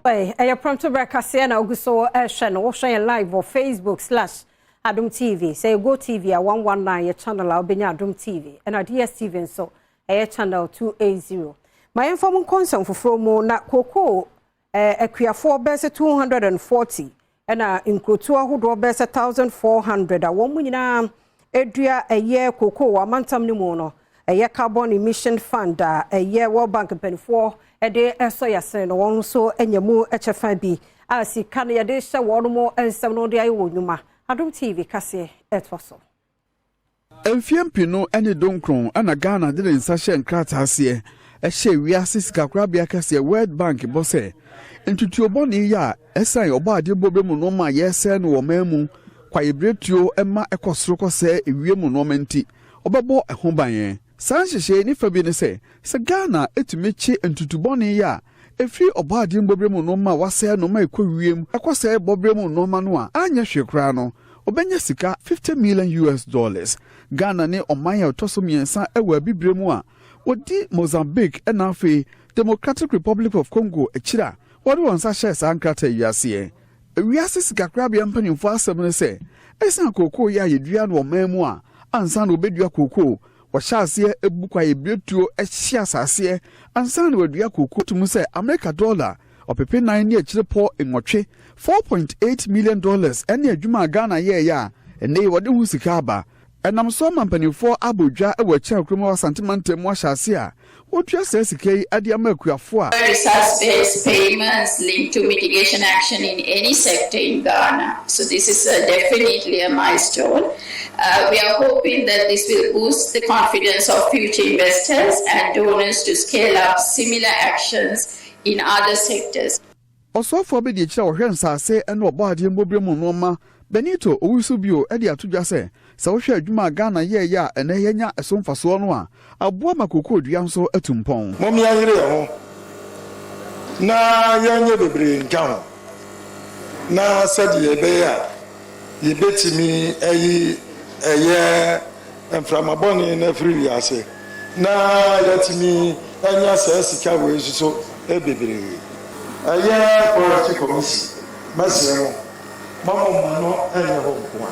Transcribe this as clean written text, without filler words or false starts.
Ɛyɛ Prɔmtoberɛ kaseɛ na ogu so ɛhwɛ no. Wohwɛ yɛn live wɔ Facebook/Adom TV. Sɛ yɛ Go TV a, 119 yɛ channel a wobɛnya Adom TV, ɛna DSTV nso ɛyɛ channel 280. Ma yɛmfa mu nkɔ nsɛm foforɔ mu. Na kookoo akuafoɔ bɛyɛ sɛ 240 ɛna nkurotoɔ ahodoɔ bɛyɛ sɛ 1400 a wɔn mu nyinaa edua ɛyɛ kookoo wɔ amantam no mu no, ɛyɛ Carbon Emission Fund a ɛyɛ World Bank mpanimfoɔ ɛde ɛsɔ yɛsene no, wɔn nso anya mu kyɛfa bi a sika no yɛde hyɛ wɔn mo nsɛm no de ayɛ wɔ nnwuma. Adom TV kaseɛ ɛtoa so. Mfeɛ 2019 ɛna Ghana de ne nsa hyɛ nkrataa aseɛ ɛhyɛ wiase sikakorabea kɛseɛ World Bank bɔ sɛ ntutuo bɔne yi a ɛsan ɔbɔ adeɛ bɔbɛ mu nneɛma a yɛresɛe no wɔ man mu, kwaebiretuo ma ɛkɔ soro kɔsɛe ewiem nneɛma nti, ɔbɛbɔ ɛho ban. Yɛn saa nhyehyɛe nifa bi ne sɛ, sɛ Ghana etumi kye ntutu bɔne yi a efiri ɔbɔ adeɛ mbɔbere mu nneɛma a wasɛe no ma ɛkɔ wiem ɛkɔsɛe bɔbere mu nneɛma no a, anyɛ hwee koraa no, ɔbɛnya sika US$50 million. Ghana ne ɔman a ɔtɔ so mmiɛnsa ɛwɔ Abibire mu a wɔdi Mozambique ɛna afei Democratic Republic of Congo akyiri a wɔde wɔn nsa hyɛɛ saa nkrataa yi aseɛ. Ewiase sikakorabea mpanimfoɔ asɛm no sɛ, ɛsiane kookoo yi a yɛdua no ɔman mu a, ansa na wɔbɛdua kookoo, wɔhyɛ aseɛ ebu kwaeɛ biretuo ɛhyɛ asaseɛ ansa na wɔadua kookoo tum sɛ Amerika dɔla 4.8 million, $4.8 million, ɛne adwuma a Ghana yɛɛyɛ a ɛnɛ yi wɔde ho sika aba. Ɛnam so ama mpanimfoɔ abɔ dwa wɔ akyire kurom wɔ Asante mantam mu ahyɛ ase a wɔtua saa sika yi de ama akuafoɔ a Resource-based payments linked to mitigation action in any sector in Ghana. So this is definitely a milestone. We are hoping that this will boost the confidence of future investors and donors to scale up similar actions in other sectors. Ɔsɔfoɔ bi de akyire a wɔhwɛ nsase ne ɔbɔ adeɛ mbɔbere mu nneɛma, Benito Owusu Bio, de ato dwa sɛ, sɛ wohwɛ adwuma a Ghana yɛɛyɛ a ɛnɛ yɛnya ɛso mfasoɔ no a, aboa ma kokoo dua nso atu mpɔn. Mom yɛnyere yɛn ho na yɛnyɛ bebree nka ho na sɛdeɛ ɛbɛyɛ a yɛbɛtumi ayi ɛyɛ mframa bɔne no afiri wiase na yɛatumi anya saa sika wei nso so bebree. Ɛyɛ Forestry Commission, mɛsrɛ mo, mama mo ano ɛnyɛ hɔ nko a.